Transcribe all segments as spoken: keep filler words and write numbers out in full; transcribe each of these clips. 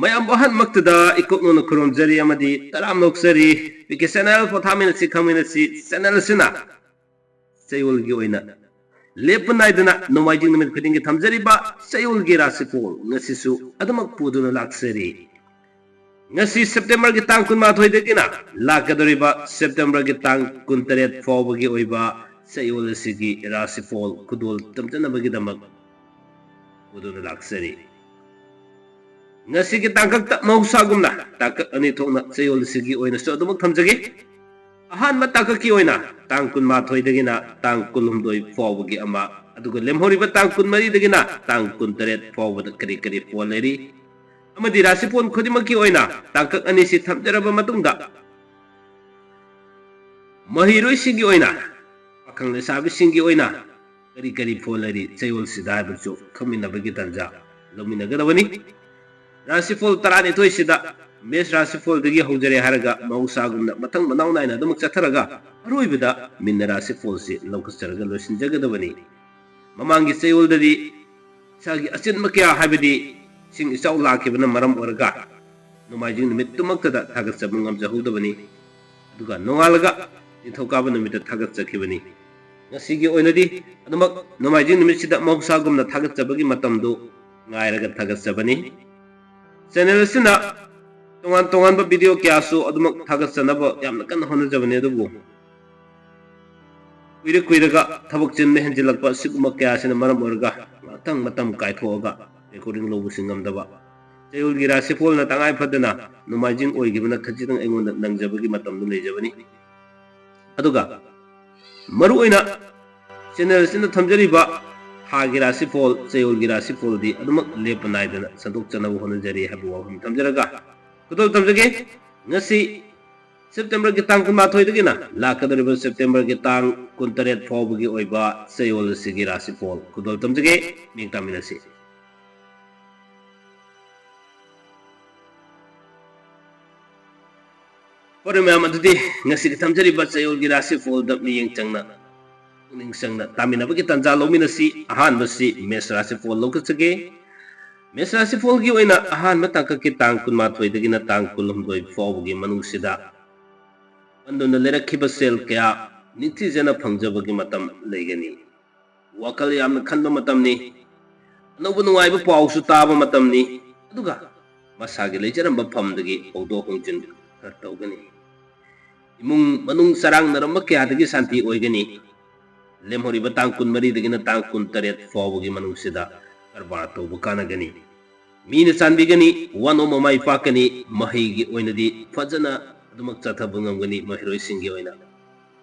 ꯃꯌꯥꯝꯕꯨ ꯑꯍꯥꯟꯕꯃꯛꯇꯗ ꯏꯀꯨꯞ ꯅꯧꯅ ꯈꯨꯔꯨꯝꯖꯔꯤ ꯑꯃꯗꯤ ꯇꯔꯥꯝꯅ ꯑꯣꯛꯆꯔꯤ꯫ ꯄꯤ ꯀꯦ ꯆꯦꯅꯦꯜ ꯄꯣꯊꯥꯃꯤꯟꯅꯁꯤ ꯈꯪꯃꯤꯟꯅꯁꯤ ꯆꯦꯅꯦꯜ ꯑꯁꯤꯅ ꯆꯌꯣꯜꯒꯤ ꯑꯣꯏꯅ ꯂꯦꯞꯄ ꯅꯥꯏꯗꯅ ꯅꯣꯡꯃꯥꯏꯖꯤꯡ ꯅꯨꯃꯤꯠ ꯈꯨꯗꯤꯡꯒꯤ ꯊꯝꯖꯔꯤꯕ ꯆꯌꯣꯜꯒꯤ ꯔꯥꯁꯤꯐꯣꯜ ꯉꯁꯤꯁꯨ ꯑꯗꯨꯃꯛ ꯄꯨꯗꯨꯅ ꯂꯥꯛꯆꯔꯤ꯫ ꯉꯁꯤ ꯁꯦꯞꯇꯦꯝꯕꯔꯒꯤ ꯇꯥꯡ ꯀꯨꯟꯃꯥꯊꯣꯏꯗꯒꯤꯅ ꯂꯥꯛꯀꯗꯧꯔꯤꯕ ꯁꯦꯞꯇꯦꯝꯕꯔꯒꯤ ꯇꯥꯡ ꯀꯨꯟꯇꯔꯦꯠ ꯐꯥꯎꯕꯒꯤ ꯑꯣꯏꯕ ꯆꯌꯣꯜ ꯑꯁꯤꯒꯤ ꯔꯥꯁꯤꯐꯣꯜ ꯈꯨꯗꯣꯜ ꯇꯝꯖꯅꯕꯒꯤꯗꯃꯛ ꯄꯨꯗꯨꯅ ꯂꯥꯛꯆꯔꯤ꯫ ꯉꯁꯤꯒꯤ ꯇꯥꯡꯀꯛꯇ ꯃꯍꯧꯁꯥꯒꯨꯝꯅ ꯇꯥꯡꯀꯛ ꯑꯅꯤ ꯊꯣꯛꯅ ꯆꯌꯣꯜ ꯑꯁꯤꯒꯤ ꯑꯣꯏꯅꯁꯨ ꯑꯗꯨꯃꯛ ꯊꯝꯖꯒꯦ꯫ ꯑꯍꯥꯟꯕ ꯇꯥꯡꯀꯛꯀꯤ ꯑꯣꯏꯅ ꯇꯥꯡ ꯀꯨꯟꯃꯥꯊꯣꯏꯗꯒꯤꯅ ꯇꯥꯡ ꯀꯨꯟꯍꯨꯝꯗꯣꯏ ꯐꯥꯎꯕꯒꯤ ꯑꯃ, ꯑꯗꯨꯒ ꯂꯦꯝꯍꯧꯔꯤꯕ ꯇꯥꯡ ꯀꯨꯟꯃꯔꯤꯗꯒꯤꯅ ꯇꯥꯡ ꯀꯨꯟꯇꯔꯦꯠ ꯐꯥꯎꯕꯗ ꯀꯔꯤ ꯀꯔꯤ ꯐꯣꯜ ꯂꯩꯔꯤ ꯑꯃꯗꯤ ꯔꯥꯁꯤꯐꯣꯟ ꯈꯨꯗꯤꯡꯃꯛꯀꯤ ꯑꯣꯏꯅ ꯇꯥꯡꯀꯛ ꯑꯅꯤꯁꯤ ꯊꯝꯖꯔꯕ ꯃꯇꯨꯡꯗ, ꯃꯍꯩꯔꯣꯏꯁꯤꯡꯒꯤ ꯑꯣꯏꯅ, ꯄꯥꯈꯪ ꯂꯩꯁꯥꯕꯤꯁꯤꯡꯒꯤ ꯑꯣꯏꯅ ꯀꯔꯤ ꯀꯔꯤ ꯐꯣꯜ ꯂꯩꯔꯤ ꯆꯌꯣꯜꯁꯤꯗ ꯍꯥꯏꯕꯗꯨꯁꯨ ꯈꯪꯃꯤꯟꯅꯕꯒꯤ ꯇꯥꯟꯖꯥ ꯂꯧꯃꯤꯟꯅꯒꯗꯕꯅꯤ꯫ ꯔꯥꯁꯤꯐꯣꯜ ꯇꯔꯥꯅꯤꯊꯣꯏꯁꯤꯗ ꯃꯦꯁ ꯔꯥꯁꯤꯐꯣꯜꯗꯒꯤ ꯍꯧꯖꯔꯦ ꯍꯥꯏꯔꯒ ꯃꯍꯧꯁꯥꯒꯨꯝꯅ ꯃꯊꯪ ꯃꯅꯥꯎ ꯅꯥꯏꯅ ꯑꯗꯨꯃꯛ ꯆꯠꯊꯔꯒ ꯑꯔꯣꯏꯕꯗ ꯃꯤꯟꯅ ꯔꯥꯁꯤꯐꯣꯜꯁꯤ ꯂꯧꯈꯠꯆꯔꯒ ꯂꯣꯏꯁꯤꯟꯖꯒꯗꯕꯅꯤ꯫ ꯃꯃꯥꯡꯒꯤ ꯆꯌꯣꯜꯗꯗꯤ ꯏꯁꯥꯒꯤ ꯑꯆꯤꯟꯕ ꯀꯌꯥ, ꯍꯥꯏꯕꯗꯤ ꯏꯁꯤꯡ ꯏꯆꯥꯎ ꯂꯥꯛꯈꯤꯕꯅ ꯃꯔꯝ ꯑꯣꯏꯔꯒ ꯅꯣꯡꯃꯥꯏꯖꯤꯡ ꯅꯨꯃꯤꯠꯇꯨꯃꯛꯇꯗ ꯊꯥꯒꯠꯆꯕ ꯉꯝꯖꯍꯧꯗꯕꯅꯤ꯫ ꯑꯗꯨꯒ ꯅꯣꯡꯉꯥꯜꯂꯒ ꯅꯤꯡꯊꯧꯀꯥꯕ ꯅꯨꯃꯤꯠꯇ ꯊꯥꯒꯠꯆꯈꯤꯕꯅꯤ꯫ ꯉꯁꯤꯒꯤ ꯑꯣꯏꯅꯗꯤ ꯑꯗꯨꯃꯛ ꯅꯣꯡꯃꯥꯏꯖꯤꯡ ꯅꯨꯃꯤꯠꯁꯤꯗ ꯃꯍꯧꯁꯥꯒꯨꯝꯅ ꯊꯥꯒꯠꯆꯕꯒꯤ ꯃꯇꯝꯗꯨ ꯉꯥꯏꯔꯒ ꯊꯥꯒꯠꯆꯕꯅꯤ꯫ ꯆꯦꯅꯦꯜ ꯑꯁꯤꯅ ꯇꯣꯉꯥꯟ ꯇꯣꯉꯥꯟꯕ ꯚꯤꯗꯤꯑꯣ ꯀꯌꯥꯁꯨ ꯑꯗꯨꯃꯛ ꯊꯥꯒꯠꯆꯅꯕ ꯌꯥꯝꯅ ꯀꯟꯅ ꯍꯣꯠꯅꯖꯕꯅꯤ, ꯑꯗꯨꯕꯨ ꯀꯨꯏꯔ ꯀꯨꯏꯔꯒ ꯊꯕꯛ ꯆꯤꯟꯕ ꯍꯦꯟꯖꯤꯜꯂꯛꯄ ꯑꯁꯤꯒꯨꯝꯕ ꯀꯌꯥ ꯑꯁꯤꯅ ꯃꯔꯝ ꯑꯣꯏꯔꯒ ꯉꯥꯛꯇꯪ ꯃꯇꯝ ꯀꯥꯏꯊꯣꯛꯑꯒ ꯔꯦꯀꯣꯔꯗꯤꯡ ꯂꯧꯕꯁꯨ ꯉꯝꯗꯕ꯫ ꯆꯌꯣꯜꯒꯤ ꯔꯥꯁꯤꯐꯣꯜꯅ ꯇꯉꯥꯏ ꯐꯗꯅ ꯅꯣꯡꯃꯥꯏꯖꯤꯡ ꯑꯣꯏꯈꯤꯕꯅ ꯈꯖꯤꯛꯇꯪ ꯑꯩꯉꯣꯟꯗ ꯅꯪꯖꯕꯒꯤ ꯃꯇꯝꯗꯨ ꯂꯩꯖꯕꯅꯤ꯫ ꯑꯗꯨꯒ ꯃꯔꯨꯑꯣꯏꯅ ꯆꯦꯅꯦꯜ ꯑꯁꯤꯅ ꯊꯝꯖꯔꯤꯕ ꯊꯥꯒꯤ ꯔꯥꯁꯤꯐꯣꯜ, ꯆꯌꯣꯜꯒꯤ ꯔꯥꯁꯤꯐꯣꯜꯗꯤ ꯑꯗꯨꯃꯛ ꯂꯦꯞꯄ ꯅꯥꯏꯗꯅ ꯁꯟꯗꯣꯛꯆꯅꯕ ꯍꯣꯠꯅꯖꯔꯤ ꯍꯥꯏꯕ ꯋꯥꯐꯝ ꯊꯝꯖꯔꯒ ꯈꯨꯗꯣꯜ ꯇꯝꯖꯒꯦ꯫ ꯉꯁꯤ ꯁꯦꯞꯇꯦꯝꯕꯔꯒꯤ ꯇꯥꯡ ꯀꯨꯟꯃꯥꯊꯣꯏꯗꯒꯤꯅ ꯂꯥꯛꯀꯗꯧꯔꯤꯕ ꯁꯦꯞꯇꯦꯝꯕꯔꯒꯤ ꯇꯥꯡ ꯀꯨꯟꯇꯔꯦꯠ ꯐꯥꯎꯕꯒꯤ ꯑꯣꯏꯕ ꯆꯌꯣꯜ ꯑꯁꯤꯒꯤ ꯔꯥꯁꯤꯐꯣꯜ ꯈꯨꯗꯣꯜ ꯇꯝꯖꯒꯦ꯫ ꯃꯤꯠꯌꯦꯡ ꯇꯥꯃꯤꯟꯅꯁꯤ꯫ ꯐꯔꯦ ꯃꯌꯥꯝ, ꯑꯗꯨꯗꯤ ꯉꯁꯤꯒꯤ ꯊꯝꯖꯔꯤꯕ ꯆꯌꯣꯜꯒꯤ ꯔꯥꯁꯤꯐꯣꯜꯗ ꯃꯤꯠꯌꯦꯡ ꯆꯪꯅ, ꯄꯨꯛꯅꯤꯡ ꯆꯪꯅ ꯇꯥꯃꯤꯟꯅꯕꯒꯤ ꯇꯥꯟꯖꯥ ꯂꯧꯃꯤꯟꯅꯁꯤ꯫ ꯑꯍꯥꯟꯕꯁꯤ ꯃꯦꯁ ꯔꯥꯁꯤꯐꯣꯜ ꯂꯧꯈꯠꯆꯒꯦ꯫ ꯃꯦꯁ ꯔꯥꯁꯤꯐꯣꯜꯒꯤ ꯑꯣꯏꯅ ꯑꯍꯥꯟꯕ ꯇꯥꯡꯀꯛꯀꯤ ꯇꯥꯡ ꯀꯨꯟꯃꯥꯊꯣꯏꯗꯒꯤꯅ ꯇꯥꯡ ꯀꯨꯟꯍꯨꯝꯗꯣꯏ ꯐꯥꯎꯕꯒꯤ ꯃꯅꯨꯡꯁꯤꯗ ꯄꯟꯗꯨꯅ ꯂꯩꯔꯛꯈꯤꯕ ꯁꯦꯜ ꯀꯌꯥ ꯅꯤꯡꯊꯤꯖꯅ ꯐꯪꯖꯕꯒꯤ ꯃꯇꯝ ꯂꯩꯒꯅꯤ꯫ ꯋꯥꯈꯜ ꯌꯥꯝꯅ ꯈꯟꯕ ꯃꯇꯝꯅꯤ꯫ ꯑꯅꯧꯕ ꯅꯨꯡꯉꯥꯏꯕ ꯄꯥꯎꯁꯨ ꯇꯥꯕ ꯃꯇꯝꯅꯤ꯫ ꯑꯗꯨꯒ ꯃꯁꯥꯒꯤ ꯂꯩꯖꯔꯝꯕ ꯐꯝꯗꯒꯤ ꯍꯧꯗꯣꯛ ꯍꯣꯡꯖꯤꯟ ꯈꯔ ꯇꯧꯒꯅꯤ꯫ ꯏꯃꯨꯡ ꯃꯅꯨꯡ ꯆꯔꯥꯡꯅꯔꯝꯕ ꯀꯌꯥꯗꯒꯤ ꯁꯥꯟꯇꯤ ꯑꯣꯏꯒꯅꯤ꯫ ꯂꯦꯝꯍꯧꯔꯤꯕ ꯇꯥꯡ ꯀꯨꯟꯃꯔꯤꯗꯒꯤꯅ ꯇꯥꯡ ꯀꯨꯟꯇꯔꯦꯠ ꯐꯥꯎꯕꯒꯤ ꯃꯅꯨꯡꯁꯤꯗ ꯀꯔꯕꯥꯔ ꯇꯧꯕ ꯀꯥꯟꯅꯒꯅꯤ꯫ ꯃꯤꯅ ꯆꯥꯟꯕꯤꯒꯅꯤ, ꯋꯥꯅꯣꯝ ꯃꯃꯥꯏ ꯄꯥꯛꯀꯅꯤ, ꯃꯍꯩꯒꯤ ꯑꯣꯏꯅꯗꯤ ꯐꯖꯅ ꯑꯗꯨꯃꯛ ꯆꯠꯊꯕ ꯉꯝꯒꯅꯤ ꯃꯍꯩꯔꯣꯏꯁꯤꯡꯒꯤ ꯑꯣꯏꯅ꯫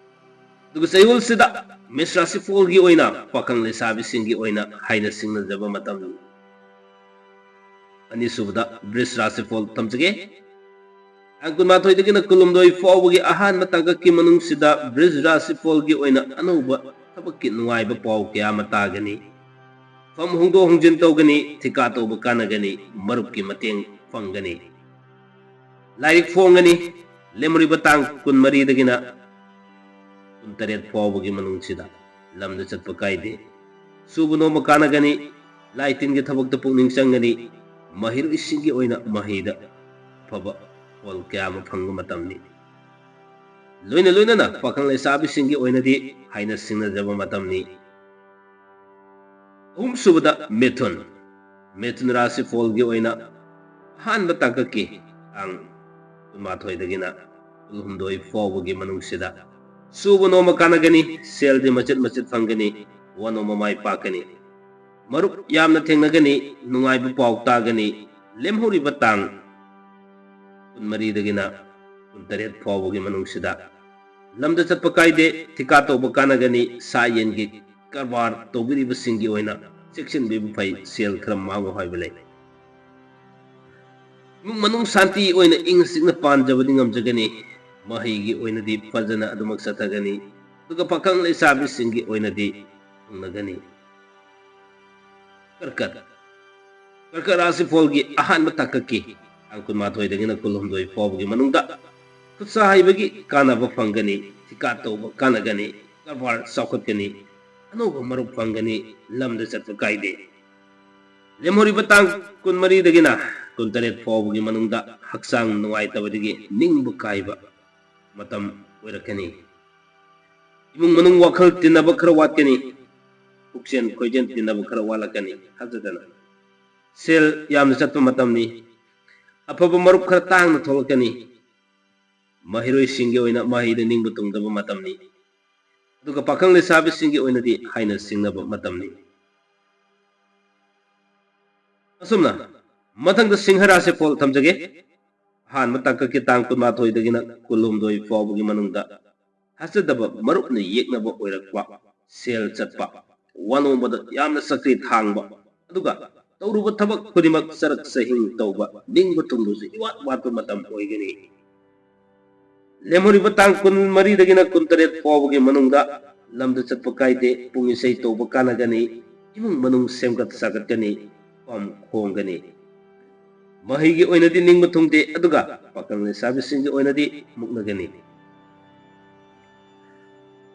ꯑꯗꯨꯒ ꯆꯌꯣꯜꯁꯤꯗ ꯃꯦꯁ ꯔꯥꯁꯤꯐꯣꯜꯒꯤ ꯑꯣꯏꯅ ꯄꯥꯈꯪ ꯂꯩꯁꯥꯕꯤꯁꯤꯡꯒꯤ ꯑꯣꯏꯅ ꯍꯥꯏꯅ ꯁꯤꯡꯅꯖꯕ ꯃꯇꯝꯅꯤ꯫ ꯑꯅꯤꯁꯨꯕꯗ ꯕ꯭ꯔꯤꯖ ꯔꯥꯁꯤꯐꯣꯜ ꯊꯝꯖꯒꯦ꯫ ꯇꯥꯡ ꯀꯨꯟꯃꯥꯊꯣꯏꯗꯒꯤꯅ ꯀꯨꯟꯍꯨꯝꯗꯣꯏ ꯐꯥꯎꯕꯒꯤ ꯑꯍꯥꯟꯕ ꯇꯥꯡꯀꯛꯀꯤ ꯃꯅꯨꯡꯁꯤꯗ ꯕ꯭ꯔꯤꯖ ꯔꯥꯁꯤꯐꯣꯜꯒꯤ ꯑꯣꯏꯅ ꯑꯅꯧꯕ ꯊꯕꯛꯀꯤ ꯅꯨꯡꯉꯥꯏꯕ ꯄꯥꯎ ꯀꯌꯥ ꯑꯃ ꯇꯥꯒꯅꯤ꯫ ꯐꯝ ꯍꯣꯡꯗꯣꯛ ꯍꯣꯡꯖꯤꯟ ꯇꯧꯒꯅꯤ, ꯊꯤꯀꯥ ꯇꯧꯕ ꯀꯥꯟꯅꯒꯅꯤ, ꯃꯔꯨꯞꯀꯤ ꯃꯇꯦꯡ ꯐꯪꯒꯅꯤ꯫ ꯂꯥꯏꯔꯤꯛ ꯐꯣꯡꯒꯅꯤ꯫ ꯂꯦꯝꯍꯧꯔꯤꯕ ꯇꯥꯡ ꯀꯨꯟꯃꯔꯤꯗꯒꯤꯅ ꯀꯨꯟꯇꯔꯦꯠ ꯐꯥꯎꯕꯒꯤ ꯃꯅꯨꯡꯁꯤꯗ ꯂꯝꯗ ꯆꯠꯄ ꯀꯥꯏꯗꯦ꯫ ꯁꯨꯕ ꯅꯣꯝꯕ ꯀꯥꯟꯅꯒꯅꯤ, ꯂꯥꯏ ꯇꯤꯟꯒꯤ ꯊꯕꯛꯇ ꯄꯨꯛꯅꯤꯡ ꯆꯪꯒꯅꯤ, ꯃꯍꯩꯔꯣꯏꯁꯤꯡꯒꯤ ꯑꯣꯏꯅ ꯃꯍꯩꯗ ꯑꯐꯕ ꯐꯣꯜ ꯀꯌꯥ ꯑꯃ ꯐꯪꯕ ꯃꯇꯝꯅꯤ꯫ ꯂꯣꯏꯅ ꯂꯣꯏꯅꯅ ꯄꯥꯈꯪ ꯂꯩꯁꯥꯕꯤꯁꯤꯡꯒꯤ ꯑꯣꯏꯅꯗꯤ ꯍꯥꯏꯅ ꯁꯤꯡꯅꯖꯕ ꯃꯇꯝꯅꯤ꯫ ꯑꯍꯨꯝꯁꯨꯕꯗ ꯃꯤꯊꯨꯟ꯫ ꯃꯤꯊꯨꯟ ꯔꯥꯁꯤ ꯐꯣꯜꯒꯤ ꯑꯣꯏꯅ ꯑꯍꯥꯟꯕ ꯇꯥꯡꯀꯛꯀꯤ ꯇꯥꯡ ꯀꯨꯟꯃꯥꯊꯣꯏꯗꯒꯤꯅ ꯀꯨꯟꯍꯨꯝꯗꯣꯏ ꯐꯥꯎꯕꯒꯤ ꯃꯅꯨꯡꯁꯤꯗ ꯁꯨꯕ ꯅꯣꯝꯕ ꯀꯥꯟꯅꯒꯅꯤ, ꯁꯦꯜꯗꯤ ꯃꯆꯤꯠ ꯃꯆꯤꯠ ꯐꯪꯒꯅꯤ, ꯋꯥꯅꯣꯝꯕ ꯃꯥꯏ ꯄꯥꯛꯀꯅꯤ꯫ ꯃꯔꯨꯞ ꯌꯥꯝꯅ ꯊꯦꯡꯅꯒꯅꯤ, ꯅꯨꯡꯉꯥꯏꯕ ꯄꯥꯎ ꯇꯥꯒꯅꯤ꯫ ꯂꯦꯝꯍꯧꯔꯤꯕ ꯇꯥꯡ ꯀꯨꯟꯃꯔꯤꯗꯒꯤꯅ ꯀꯨꯟꯇꯔꯦꯠ ꯐꯥꯎꯕꯒꯤ ꯃꯅꯨꯡꯁꯤꯗ ꯂꯝꯗ ꯆꯠꯄ ꯀꯥꯏꯗꯦ, ꯊꯤꯀꯥ ꯇꯧꯕ ꯀꯥꯟꯅꯒꯅꯤ, ꯁꯥ ꯌꯦꯟꯒꯤ ꯀꯔꯕꯥꯔ ꯇꯧꯕꯤꯔꯤꯕꯁꯤꯡꯒꯤ ꯑꯣꯏꯅ ꯆꯦꯛꯁꯤꯟꯕꯤꯕ ꯐꯩ, ꯁꯦꯜ ꯈꯔ ꯃꯥꯡꯉꯨ ꯍꯥꯏꯕ ꯂꯩ꯫ ꯏꯃꯨꯡ ꯃꯅꯨꯡ ꯁꯥꯟꯇꯤ ꯑꯣꯏꯅ ꯏꯪꯅ ꯆꯤꯛꯅ ꯄꯥꯟꯖꯕꯗꯤ ꯉꯝꯖꯒꯅꯤ, ꯃꯍꯩꯒꯤ ꯑꯣꯏꯅꯗꯤ ꯐꯖꯅ ꯑꯗꯨꯃꯛ ꯆꯠꯊꯒꯅꯤ, ꯑꯗꯨꯒ ꯄꯥꯈꯪ ꯂꯩꯁꯥꯕꯤꯁꯤꯡꯒꯤ ꯑꯣꯏꯅꯗꯤ ꯐꯪꯅꯒꯅꯤ꯫ ꯀꯔꯀꯠ꯫ ꯀꯔꯀꯠ ꯔꯥꯁꯤ ꯐꯣꯜꯒꯤ ꯑꯍꯥꯟꯕ ꯇꯥꯡꯀꯛꯀꯤ ꯇꯥꯡ ꯀꯨꯟꯃꯥꯊꯣꯏꯗꯒꯤꯅ ꯀꯨꯟꯍꯨꯝꯗꯣꯏ ꯐꯥꯎꯕꯒꯤ ꯃꯅꯨꯡꯗ ꯈꯨꯠꯁꯥ ꯍꯩꯕꯒꯤ ꯀꯥꯟꯅꯕ ꯐꯪꯒꯅꯤ, ꯊꯤꯀꯥ ꯇꯧꯕ ꯀꯥꯟꯅꯒꯅꯤ, ꯀꯔꯕꯥꯔ ꯆꯥꯎꯈꯠꯀꯅꯤ, ꯑꯅꯧꯕ ꯃꯔꯨꯞ ꯐꯪꯒꯅꯤ, ꯂꯝꯗ ꯆꯠꯄ ꯀꯥꯏꯗꯦ꯫ ꯂꯦꯝꯍꯧꯔꯤꯕ ꯇꯥꯡ ꯀꯨꯟꯃꯔꯤꯗꯒꯤꯅ ꯀꯨꯟꯇꯔꯦꯠ ꯐꯥꯎꯕꯒꯤ ꯃꯅꯨꯡꯗ ꯍꯛꯆꯥꯡ ꯅꯨꯡꯉꯥꯏꯇꯕꯗꯒꯤ ꯅꯤꯡꯕ ꯀꯥꯏꯕ ꯃꯇꯝ ꯑꯣꯏꯔꯛꯀꯅꯤ꯫ ꯏꯃꯨꯡ ꯃꯅꯨꯡ ꯋꯥꯈꯜ ꯇꯤꯟꯅꯕ ꯈꯔ ꯋꯥꯠꯀꯅꯤ꯫ ꯄꯨꯛꯆꯦꯜ ꯈꯣꯏꯖꯦꯜ ꯇꯤꯟꯅꯕ ꯈꯔ ꯋꯥꯠꯂꯛꯀꯅꯤ꯫ ꯊꯥꯖꯗꯅ ꯁꯦꯜ ꯌꯥꯝꯅ ꯆꯠꯄ ꯃꯇꯝꯅꯤ꯫ ꯑꯐꯕ ꯃꯔꯨꯞ ꯈꯔ ꯇꯥꯡꯅ ꯊꯣꯛꯂꯛꯀꯅꯤ꯫ ꯃꯍꯩꯔꯣꯏꯁꯤꯡꯒꯤ ꯑꯣꯏꯅ ꯃꯍꯩꯗ ꯅꯤꯡꯕ ꯊꯨꯡꯗꯕ ꯃꯇꯝꯅꯤ꯫ ꯑꯗꯨꯒ ꯄꯥꯈꯪ ꯂꯩꯁꯥꯕꯤꯁꯤꯡꯒꯤ ꯑꯣꯏꯅꯗꯤ ꯍꯥꯏꯅ ꯁꯤꯡꯅꯕ ꯃꯇꯝꯅꯤ꯫ ꯑꯁꯨꯝꯅ ꯃꯊꯪꯗ ꯁꯤꯡꯍ ꯔꯥꯁꯤꯐꯣꯜ ꯊꯝꯖꯒꯦ꯫ ꯑꯍꯥꯟꯕ ꯇꯥꯡꯀꯛꯀꯤ ꯇꯥꯡ ꯀꯨꯟꯃꯥꯊꯣꯏꯗꯒꯤꯅ ꯀꯨꯟꯍꯨꯝꯗꯣꯏ ꯐꯥꯎꯕꯒꯤ ꯃꯅꯨꯡꯗ ꯊꯥꯖꯗꯕ ꯃꯔꯨꯞꯅ ꯌꯦꯛꯅꯕ ꯑꯣꯏꯔꯛꯄ, ꯁꯦꯜ ꯆꯠꯄ, ꯋꯥꯅꯣꯝꯕꯗ ꯌꯥꯝꯅ ꯆꯀ꯭ꯔꯤ ꯊꯥꯡꯕ, ꯑꯗꯨꯒ ꯇꯧꯔꯨꯕ ꯊꯕꯛ ꯈꯨꯗꯤꯡꯃꯛ ꯆꯔꯛ ꯆꯍꯤꯡ ꯇꯧꯕ, ꯅꯤꯡꯕ ꯊꯨꯡꯕꯁꯨ ꯏꯋꯥꯠ ꯋꯥꯠꯄ ꯃꯇꯝ ꯑꯣꯏꯒꯅꯤ꯫ ꯂꯦꯝꯍꯧꯔꯤꯕ ꯇꯥꯡ ꯀꯨꯟꯃꯔꯤꯗꯒꯤꯅ ꯀꯨꯟꯇꯔꯦꯠ ꯐꯥꯎꯕꯒꯤ ꯃꯅꯨꯡꯗ ꯂꯝꯗ ꯆꯠꯄ ꯀꯥꯏꯗꯦ, ꯄꯨꯡ ꯏꯁꯩ ꯇꯧꯕ ꯀꯥꯟꯅꯒꯅꯤ, ꯏꯃꯨꯡ ꯃꯅꯨꯡ ꯁꯦꯝꯒꯠ ꯁꯥꯒꯠꯀꯅꯤ, ꯐꯝ ꯈꯣꯡꯒꯅꯤ꯫ ꯃꯍꯩꯒꯤ ꯑꯣꯏꯅꯗꯤ ꯅꯤꯡꯕ ꯊꯨꯡꯗꯦ, ꯑꯗꯨꯒ ꯄꯥꯈꯪ ꯂꯩꯁꯥꯕꯤꯁꯤꯡꯒꯤ ꯑꯣꯏꯅꯗꯤ ꯃꯨꯛꯅꯒꯅꯤ꯫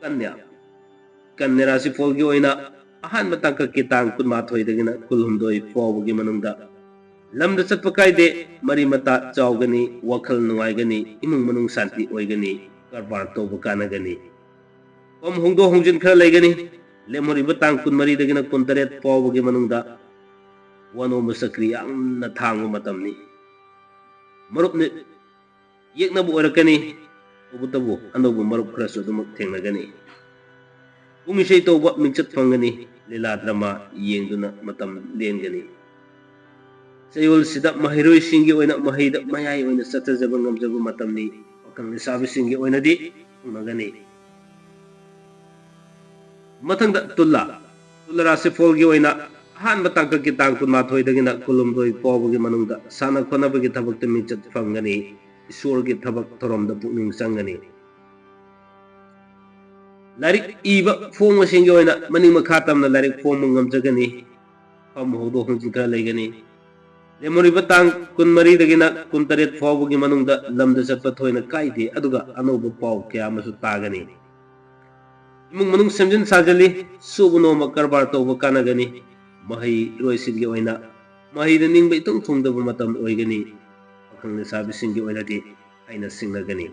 ꯀꯟꯌꯥ꯫ ꯀꯟꯌꯥ ꯔꯥꯁꯤꯐꯣꯜꯒꯤ ꯑꯣꯏꯅ ꯑꯍꯥꯟꯕ ꯇꯥꯡꯀꯛꯀꯤ ꯇꯥꯡ ꯀꯨꯟꯃꯥꯊꯣꯏꯗꯒꯤꯅ ꯀꯨꯟꯍꯨꯝꯗꯣꯏ ꯐꯥꯎꯕꯒꯤ ꯃꯅꯨꯡꯗ ꯂꯝꯗ ꯆꯠꯄ ꯀꯥꯏꯗꯦ, ꯃꯔꯤ ꯃꯇꯥ ꯆꯥꯎꯒꯅꯤ, ꯋꯥꯈꯜ ꯅꯨꯡꯉꯥꯏꯒꯅꯤ, ꯏꯃꯨꯡ ꯃꯅꯨꯡ ꯁꯥꯟꯇꯤ ꯑꯣꯏꯒꯅꯤ, ꯀꯔꯕꯥꯔ ꯇꯧꯕ ꯀꯥꯟꯅꯒꯅꯤ꯫ ꯐꯝ ꯍꯣꯡꯗꯣꯛ ꯍꯣꯡꯖꯤꯟ ꯈꯔ ꯂꯩꯒꯅꯤ꯫ ꯂꯦꯝꯍꯧꯔꯤꯕ ꯇꯥꯡ ꯀꯨꯟꯃꯔꯤꯗꯒꯤꯅ ꯀꯨꯟꯇꯔꯦꯠ ꯐꯥꯎꯕꯒꯤ ꯃꯅꯨꯡꯗ ꯋꯥꯅꯣꯝꯕ ꯆꯀ꯭ꯔꯤ ꯌꯥꯝꯅ ꯊꯥꯡꯕ ꯃꯇꯝꯅꯤ꯫ ꯃꯔꯨꯞꯅ ꯌꯦꯛꯅꯕ ꯑꯣꯏꯔꯛꯀꯅꯤ꯫ ꯇꯧꯕꯇꯕꯨ ꯑꯅꯧꯕ ꯃꯔꯨꯞ ꯈꯔꯁꯨ ꯑꯗꯨꯃꯛ ꯊꯦꯡꯅꯒꯅꯤ꯫ ꯄꯨꯡ ꯏꯁꯩ ꯇꯧꯕ ꯃꯤꯡꯆꯠ ꯐꯪꯒꯅꯤ꯫ ꯂꯤꯂꯥ ꯗ꯭ꯔꯃꯥ ꯌꯦꯡꯗꯨꯅ ꯃꯇꯝ ꯂꯦꯟꯒꯅꯤ꯫ ꯆꯌꯣꯜꯁꯤꯗ ꯃꯍꯩꯔꯣꯏꯁꯤꯡꯒꯤ ꯑꯣꯏꯅ ꯃꯍꯩꯗ ꯃꯌꯥꯏ ꯑꯣꯏꯅ ꯆꯠꯊꯖꯕ ꯉꯝꯖꯕ ꯃꯇꯝꯅꯤ꯫ ꯄꯥꯈꯪ ꯂꯩꯁꯥꯕꯤꯁꯤꯡꯒꯤ ꯑꯣꯏꯅꯗꯤ ꯐꯪꯅꯒꯅꯤ꯫ ꯃꯊꯪꯗ ꯇꯨꯂꯥ꯫ ꯇꯨꯂꯥ ꯔꯥꯁꯤꯐꯣꯜꯒꯤ ꯑꯣꯏꯅ ꯑꯍꯥꯟꯕ ꯇꯥꯡꯀꯛꯀꯤ ꯇꯥꯡ ꯀꯨꯟꯃꯥꯊꯣꯏꯗꯒꯤꯅ ꯀꯨꯟꯍꯨꯝꯗꯣꯏ ꯐꯥꯎꯕꯒꯤ ꯃꯅꯨꯡꯗ ꯁꯥꯟꯅ ꯈꯣꯠꯅꯕꯒꯤ ꯊꯕꯛꯇ ꯃꯤꯡꯆꯠ ꯐꯪꯒꯅꯤ꯫ ꯏꯁꯣꯔꯒꯤ ꯊꯕꯛ ꯊꯧꯔꯝꯗ ꯄꯨꯛꯅꯤꯡ ꯆꯪꯒꯅꯤ꯫ ꯂꯥꯏꯔꯤꯛ ꯏꯕ ꯐꯣꯡꯕꯁꯤꯡꯒꯤ ꯑꯣꯏꯅ ꯃꯅꯤꯡ ꯃꯈꯥ ꯇꯝꯅ ꯂꯥꯏꯔꯤꯛ ꯐꯣꯡꯕ ꯉꯝꯖꯒꯅꯤ꯫ ꯐꯝ ꯍꯧꯗꯣꯛ ꯍꯣꯡꯖꯤꯟ ꯈꯔ ꯂꯩꯒꯅꯤ꯫ ꯂꯦꯝꯍꯧꯔꯤꯕ ꯇꯥꯡ ꯀꯨꯟꯃꯔꯤꯗꯒꯤꯅ ꯀꯨꯟꯇꯔꯦꯠ ꯐꯥꯎꯕꯒꯤ ꯃꯅꯨꯡꯗ ꯂꯝꯗ ꯆꯠꯄ ꯊꯣꯏꯅ ꯀꯥꯏꯗꯦ, ꯑꯗꯨꯒ ꯑꯅꯧꯕ ꯄꯥꯎ ꯀꯌꯥ ꯑꯃꯁꯨ ꯇꯥꯒꯅꯤ꯫ ꯏꯃꯨꯡ ꯃꯅꯨꯡ ꯁꯦꯝꯖꯤꯟ ꯁꯥꯖꯤꯜꯂꯤ, ꯁꯨꯕ ꯅꯣꯝꯕ ꯀꯔꯕꯥꯔ ꯇꯧꯕ ꯀꯥꯟꯅꯒꯅꯤ꯫ ꯃꯍꯩꯔꯣꯏꯁꯤꯡꯒꯤ ꯑꯣꯏꯅ ꯃꯍꯩꯗ ꯅꯤꯡꯕ ꯏꯊꯨꯡ ꯊꯨꯡꯗꯕ ꯃꯇꯝ ꯑꯣꯏꯒꯅꯤ꯫ ꯄꯥꯈꯪ ꯂꯩꯁꯥꯕꯤꯁꯤꯡꯒꯤ ꯑꯣꯏꯅꯗꯤ ꯍꯥꯏꯅ ꯁꯤꯡꯅꯒꯅꯤ꯫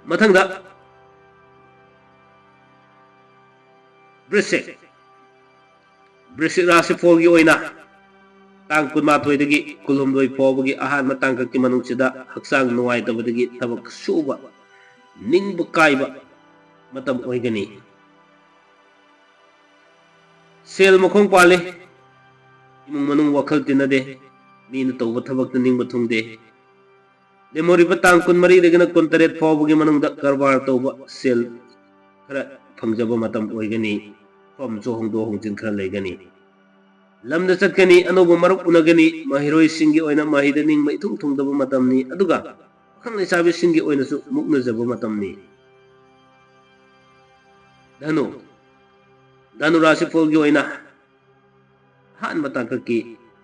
ꯃꯊꯪꯗ ꯕ꯭ꯔꯤꯁꯤꯛ꯫ ꯕ꯭ꯔꯤꯁꯤꯛ ꯔꯥꯁꯤꯐꯣꯜꯒꯤ ꯑꯣꯏꯅ ꯇꯥꯡ ꯀꯨꯟꯃꯥꯊꯣꯏꯗꯒꯤ ꯀꯨꯟꯍꯨꯝꯗꯣꯏ ꯐꯥꯎꯕꯒꯤ ꯑꯍꯥꯟꯕ ꯇꯥꯡꯀꯛꯀꯤ ꯃꯅꯨꯡꯁꯤꯗ ꯍꯛꯆꯥꯡ ꯅꯨꯡꯉꯥꯏꯇꯕꯗꯒꯤ ꯊꯕꯛ ꯁꯨꯕ ꯅꯤꯡꯕ ꯀꯥꯏꯕ ꯃꯇꯝ ꯑꯣꯏꯒꯅꯤ꯫ ꯁꯦꯜ ꯃꯈꯣꯡ ꯄꯥꯜꯂꯤ꯫ ꯏꯃꯨꯡ ꯃꯅꯨꯡ ꯋꯥꯈꯜ ꯇꯤꯟꯅꯗꯦ꯫ ꯃꯤꯅ ꯇꯧꯕ ꯊꯕꯛꯇ ꯅꯤꯡꯕ ꯊꯨꯡꯗꯦ꯫ ꯂꯦꯝꯍꯧꯔꯤꯕ ꯇꯥꯡ ꯀꯨꯟꯃꯔꯤꯗꯒꯤꯅ ꯀꯨꯟꯇꯔꯦꯠ ꯐꯥꯎꯕꯒꯤ ꯃꯅꯨꯡꯗ ꯀꯔꯕꯥꯔ ꯇꯧꯕ ꯁꯦꯜ ꯈꯔ ꯐꯪꯖꯕ ꯃꯇꯝ ꯑꯣꯏꯒꯅꯤ꯫ ꯐꯝꯁꯨ ꯍꯣꯡꯗꯣꯛ ꯍꯣꯡꯖꯤꯟ ꯈꯔ ꯂꯩꯒꯅꯤ꯫ ꯂꯝꯗ ꯆꯠꯀꯅꯤ, ꯑꯅꯧꯕ ꯃꯔꯨꯞ ꯎꯅꯒꯅꯤ꯫ ꯃꯍꯩꯔꯣꯏꯁꯤꯡꯒꯤ ꯑꯣꯏꯅ ꯃꯍꯩꯗ ꯅꯤꯡꯕ ꯏꯊꯨꯡ ꯊꯨꯡꯗꯕ ꯃꯇꯝꯅꯤ, ꯑꯗꯨꯒ ꯄꯥꯈꯪ ꯂꯩꯁꯥꯕꯤꯁꯤꯡꯒꯤ ꯑꯣꯏꯅꯁꯨ ꯃꯨꯛꯅꯖꯕ ꯃꯇꯝꯅꯤ꯫ ꯙꯅꯨ꯫ ꯙꯅꯨ ꯔꯥꯁꯤꯐꯣꯜꯒꯤ ꯑꯣꯏꯅ ꯑꯍꯥꯟꯕ ꯇꯥꯡꯀꯛꯀꯤ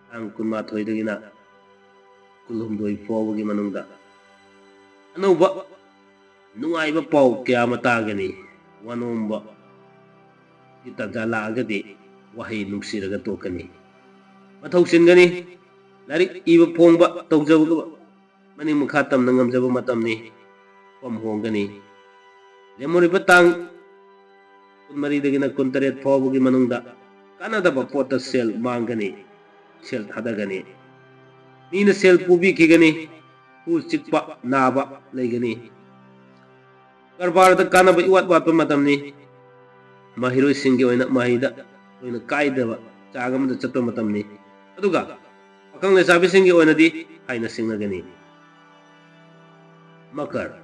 ꯇꯥꯡ ꯀꯨꯟꯃꯥꯊꯣꯏꯗꯒꯤꯅ ꯀꯨꯟꯍꯨꯝꯗꯣꯏ ꯐꯥꯎꯕꯒꯤ ꯃꯅꯨꯡꯗ ꯑꯅꯧꯕ ꯅꯨꯡꯉꯥꯏꯕ ꯄꯥꯎ ꯀꯌꯥ ꯑꯃ ꯇꯥꯒꯅꯤ꯫ ꯋꯥꯅꯣꯝꯕꯒꯤ ꯇꯥꯟꯖꯥ ꯂꯥꯛꯑꯒꯗꯤ ꯋꯥꯍꯩ ꯅꯨꯡꯁꯤꯔꯒ ꯇꯣꯛꯀꯅꯤ꯫ ꯃꯊꯧ ꯆꯤꯟꯒꯅꯤ꯫ ꯂꯥꯏꯔꯤꯛ ꯏꯕ ꯐꯣꯡꯕ ꯇꯧꯖꯕ ꯃꯅꯤꯡ ꯃꯈꯥ ꯇꯝꯅ ꯉꯝꯖꯕ ꯃꯇꯝꯅꯤ꯫ ꯐꯝ ꯍꯣꯡꯒꯅꯤ꯫ ꯂꯦꯝꯍꯧꯔꯤꯕ ꯇꯥꯡ ꯀꯨꯟꯃꯔꯤꯗꯒꯤꯅ ꯀꯨꯟꯇꯔꯦꯠ ꯐꯥꯎꯕꯒꯤ ꯃꯅꯨꯡꯗ ꯀꯥꯟꯅꯗꯕ ꯄꯣꯠꯇ ꯁꯦꯜ ꯃꯥꯡꯒꯅꯤ, ꯁꯦꯜ ꯊꯥꯗꯒꯅꯤ꯫ ꯃꯤꯅ ꯁꯦꯜ ꯄꯨꯕꯤꯈꯤꯒꯅꯤ, ꯍꯨ ꯆꯤꯛꯄ, ꯅꯥꯕ ꯂꯩꯒꯅꯤ꯫ ꯀꯔꯕꯥꯔꯗ ꯀꯥꯟꯅꯕ ꯏꯋꯥꯠ ꯋꯥꯠꯄ ꯃꯇꯝꯅꯤ꯫ ꯃꯍꯩꯔꯣꯏꯁꯤꯡꯒꯤ ꯑꯣꯏꯅ ꯃꯍꯩꯗ ꯂꯣꯏꯅ ꯀꯥꯏꯗꯕ ꯆꯥꯡ ꯑꯃꯗ ꯆꯠꯄ ꯃꯇꯝꯅꯤ꯫ ꯑꯗꯨꯒ ꯄꯥꯈꯪ ꯂꯩꯁꯥꯕꯤꯁꯤꯡꯒꯤ ꯑꯣꯏꯅꯗꯤ ꯍꯥꯏꯅ ꯁꯤꯡꯅꯒꯅꯤ꯫ ꯃꯀꯔ꯫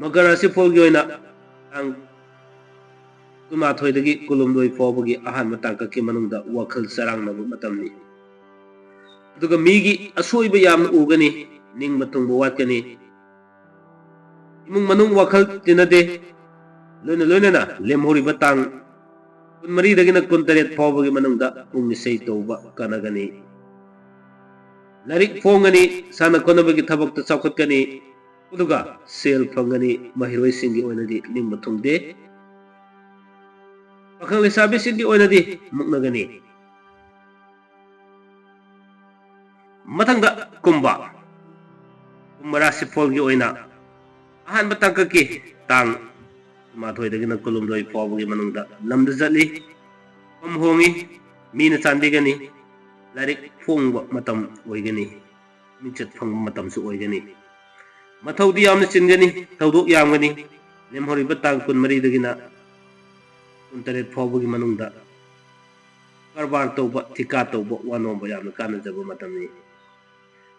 ꯃꯀꯔ ꯔꯥꯁꯤꯐꯣꯜꯒꯤ ꯑꯣꯏꯅ ꯇꯥꯡ ꯀꯨꯟꯃꯥꯊꯣꯏꯗꯒꯤ ꯀꯨꯟꯍꯨꯝꯗꯣꯏ ꯐꯥꯎꯕꯒꯤ ꯑꯍꯥꯟꯕ ꯇꯥꯡꯀꯛꯀꯤ ꯃꯅꯨꯡꯗ ꯋꯥꯈꯜ ꯆꯔꯥꯡꯅꯕ ꯃꯇꯝꯅꯤ꯫ ꯑꯗꯨꯒ ꯃꯤꯒꯤ ꯑꯁꯣꯏꯕ ꯌꯥꯝꯅ ꯎꯒꯅꯤ, ꯅꯤꯡꯕ ꯊꯨꯡꯕ ꯋꯥꯠꯀꯅꯤ꯫ ꯏꯃꯨꯡ ꯃꯅꯨꯡ ꯋꯥꯈꯜ ꯇꯤꯟꯅꯗꯦ꯫ ꯂꯣꯏꯅ ꯂꯣꯏꯅꯅ ꯂꯦꯝꯍꯧꯔꯤꯕ ꯇꯥꯡ ꯀꯨꯟꯃꯔꯤꯗꯒꯤꯅ ꯀꯨꯟꯇꯔꯦꯠ ꯐꯥꯎꯕꯒꯤ ꯃꯅꯨꯡꯗ ꯄꯨꯡ ꯏꯁꯩ ꯇꯧꯕ ꯀꯥꯟꯅꯒꯅꯤ꯫ ꯂꯥꯏꯔꯤꯛ ꯐꯣꯡꯒꯅꯤ, ꯁꯥꯟꯅ ꯈꯣꯠꯅꯕꯒꯤ ꯊꯕꯛꯇ ꯆꯥꯎꯈꯠꯀꯅꯤ, ꯑꯗꯨꯒ ꯁꯦꯜ ꯐꯪꯒꯅꯤ꯫ ꯃꯍꯩꯔꯣꯏꯁꯤꯡꯒꯤ ꯑꯣꯏꯅꯗꯤ ꯅꯤꯡꯕ ꯊꯨꯡꯗꯦ꯫ ꯄꯥꯈꯪ ꯂꯩꯁꯥꯕꯤꯁꯤꯡꯒꯤ ꯑꯣꯏꯅꯗꯤ ꯃꯨꯛꯅꯒꯅꯤ꯫ ꯃꯊꯪꯗ ꯀꯨꯝꯕ꯫ ꯀꯨꯝꯕ ꯔꯥꯁꯤꯐꯣꯜꯒꯤ ꯑꯣꯏꯅ ꯑꯍꯥꯟꯕ ꯇꯥꯡꯀꯛꯀꯤ ꯇꯥꯡ ꯀꯨꯟꯃꯥꯊꯣꯏꯗꯒꯤꯅ ꯀꯨꯟꯍꯨꯝꯗꯣꯏ ꯐꯥꯎꯕꯒꯤ ꯃꯅꯨꯡꯗ ꯂꯝꯗ ꯆꯠꯂꯤ, ꯐꯝ ꯍꯣꯡꯉꯤ, ꯃꯤꯅ ꯆꯥꯟꯕꯤꯒꯅꯤ, ꯂꯥꯏꯔꯤꯛ ꯐꯣꯡꯕ ꯃꯇꯝ ꯑꯣꯏꯒꯅꯤ, ꯃꯤꯡꯆꯠ ꯐꯪꯕ ꯃꯇꯝꯁꯨ ꯑꯣꯏꯒꯅꯤ꯫ ꯃꯊꯧꯗꯤ ꯌꯥꯝꯅ ꯆꯤꯟꯒꯅꯤ, ꯊꯧꯗꯣꯛ ꯌꯥꯝꯒꯅꯤ꯫ ꯂꯦꯝꯍꯧꯔꯤꯕ ꯇꯥꯡ ꯀꯨꯟꯃꯔꯤꯗꯒꯤꯅ ꯀꯨꯟꯇꯔꯦꯠ ꯐꯥꯎꯕꯒꯤ ꯃꯅꯨꯡꯗ ꯀꯔꯕꯥꯔ ꯇꯧꯕ, ꯊꯤꯀꯥ ꯇꯧꯕ, ꯋꯥ ꯅꯣꯝꯕ ꯌꯥꯝꯅ ꯀꯥꯟꯅꯖꯕ ꯃꯇꯝꯅꯤ꯫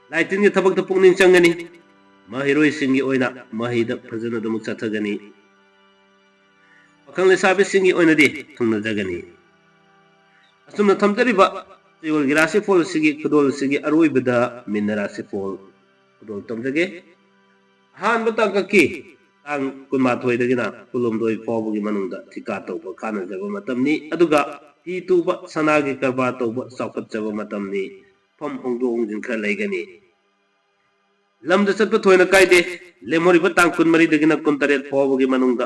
ꯂꯥꯏ ꯇꯤꯟꯒꯤ ꯊꯕꯛꯇ ꯄꯨꯛꯅꯤꯡ ꯆꯪꯒꯅꯤ꯫ ꯃꯍꯩꯔꯣꯏꯁꯤꯡꯒꯤ ꯑꯣꯏꯅ ꯃꯍꯩꯗ ꯐꯖꯅ ꯑꯗꯨꯃꯛ ꯆꯠꯊꯒꯅꯤ꯫ ꯄꯥꯈꯪ ꯂꯩꯁꯥꯕꯤꯁꯤꯡꯒꯤ ꯑꯣꯏꯅꯗꯤ ꯊꯨꯡꯅꯖꯒꯅꯤ꯫ ꯑꯁꯨꯝꯅ ꯊꯝꯖꯔꯤꯕ ꯆꯌꯣꯜꯒꯤ ꯔꯥꯁꯤꯐꯣꯜ ꯑꯁꯤꯒꯤ ꯈꯨꯗꯣꯜ ꯑꯁꯤꯒꯤ ꯑꯔꯣꯏꯕꯗ ꯃꯤꯟꯅ ꯔꯥꯁꯤꯐꯣꯜ ꯈꯨꯗꯣꯜ ꯇꯝꯖꯒꯦ꯫ ꯑꯍꯥꯟꯕ ꯇꯥꯡꯀꯛꯀꯤ ꯇꯥꯡ ꯀꯨꯟꯃꯥꯊꯣꯏꯗꯒꯤꯅ ꯀꯨꯟꯍꯨꯝꯗꯣꯏ ꯐꯥꯎꯕꯒꯤ ꯃꯅꯨꯡꯗ ꯊꯤꯀꯥ ꯇꯧꯕ ꯀꯥꯟꯅꯖꯕ ꯃꯇꯝꯅꯤ꯫ ꯑꯗꯨꯒ ꯐꯤ ꯇꯨꯕ, ꯁꯅꯥꯒꯤ ꯀꯔꯕꯥꯔ ꯇꯧꯕ ꯆꯥꯎꯈꯠꯆꯕ ꯃꯇꯝꯅꯤ꯫ ꯐꯝ ꯍꯣꯡꯗꯣꯛ ꯍꯣꯡꯖꯤꯟ ꯈꯔ ꯂꯩꯒꯅꯤ꯫ ꯂꯝꯗ ꯆꯠꯄ ꯊꯣꯏꯅ ꯀꯥꯏꯗꯦ꯫ ꯂꯦꯝꯍꯧꯔꯤꯕ ꯇꯥꯡ ꯀꯨꯟꯃꯔꯤꯗꯒꯤꯅ ꯀꯨꯟꯇꯔꯦꯠ ꯐꯥꯎꯕꯒꯤ ꯃꯅꯨꯡꯗ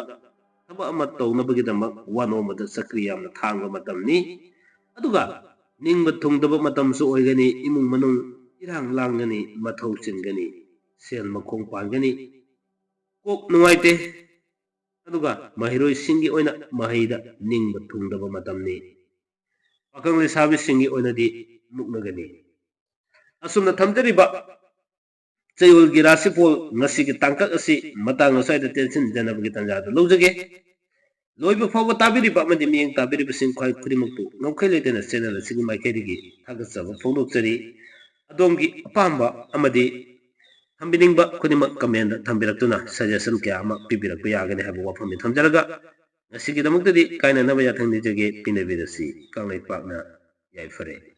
ꯊꯕꯛ ꯑꯃ ꯇꯧꯅꯕꯒꯤꯗꯃꯛ ꯋꯥ ꯅꯣꯝꯕꯗ ꯆꯀ꯭ꯔꯤ ꯌꯥꯝꯅ ꯊꯥꯡꯕ ꯃꯇꯝꯅꯤ꯫ ꯑꯗꯨꯒ ꯅꯤꯡꯕ ꯊꯨꯡꯗꯕ ꯃꯇꯝꯁꯨ ꯑꯣꯏꯒꯅꯤ꯫ ꯏꯃꯨꯡ ꯃꯅꯨꯡ ꯏꯔꯥꯡ ꯂꯥꯡꯒꯅꯤ, ꯃꯊꯧ ꯆꯤꯟꯒꯅꯤ, ꯁꯦꯜ ꯃꯈꯣꯡ ꯄꯥꯟꯒꯅꯤ꯫ ꯀꯣꯛ ꯅꯨꯡꯉꯥꯏꯇꯦ꯫ ꯑꯗꯨꯒ ꯃꯍꯩꯔꯣꯏꯁꯤꯡꯒꯤ ꯑꯣꯏꯅ ꯃꯍꯩꯗ ꯅꯤꯡꯕ ꯊꯨꯡꯗꯕ ꯃꯇꯝꯅꯤ꯫ ꯄꯥꯈꯪ ꯂꯩꯁꯥꯕꯤꯁꯤꯡꯒꯤ ꯑꯣꯏꯅꯗꯤ ꯃꯨꯛꯅꯒꯅꯤ꯫ ꯑꯁꯨꯝꯅ ꯊꯝꯖꯔꯤꯕ ꯆꯌꯣꯜꯒꯤ ꯔꯥꯁꯤꯐꯣꯜ ꯉꯁꯤꯒꯤ ꯇꯥꯡꯀꯛ ꯑꯁꯤ ꯃꯇꯥꯡ ꯑꯁ꯭ꯋꯥꯏꯗ ꯇꯦꯟꯁꯤꯟꯖꯅꯕꯒꯤ ꯇꯥꯟꯖꯥꯗꯨ ꯂꯧꯖꯒꯦ꯫ ꯂꯣꯏꯕ ꯐꯥꯎꯕ ꯇꯥꯕꯤꯔꯤꯕ ꯑꯃꯗꯤ ꯃꯤꯠꯌꯦꯡ ꯇꯥꯕꯤꯔꯤꯕꯁꯤꯡ ꯈ꯭ꯋꯥꯏ ꯈꯨꯗꯤꯡꯃꯛꯄꯨ ꯉꯝꯈꯩ ꯂꯩꯇꯅ ꯆꯦꯅꯦꯜ ꯑꯁꯤꯒꯤ ꯃꯥꯏꯀꯩꯗꯒꯤ ꯊꯥꯒꯠꯆꯕ ꯐꯣꯡꯗꯣꯛꯆꯔꯤ꯫ ꯑꯗꯣꯝꯒꯤ ꯑꯄꯥꯝꯕ ꯑꯃꯗꯤ ꯊꯝꯕꯤꯅꯤꯡꯕ ꯈꯨꯗꯤꯡꯃꯛ ꯀꯃꯦꯟꯗ ꯊꯝꯕꯤꯔꯛꯇꯨꯅ ꯁꯖꯦꯁꯟ ꯀꯌꯥ ꯑꯃ ꯄꯤꯕꯤꯔꯛꯄ ꯌꯥꯒꯅꯤ ꯍꯥꯏꯕ ꯋꯥꯐꯝꯅꯤ ꯊꯝꯖꯔꯒ, ꯉꯁꯤꯒꯤꯗꯃꯛꯇꯗꯤ ꯀꯥꯏꯅꯅꯕ ꯌꯥꯊꯪ ꯅꯤꯖꯒꯦ꯫ ꯄꯤꯅꯕꯤꯔꯁꯤ꯫ ꯀꯪꯂꯩꯄꯥꯛꯅ ꯌꯥꯏꯐꯔꯦ꯫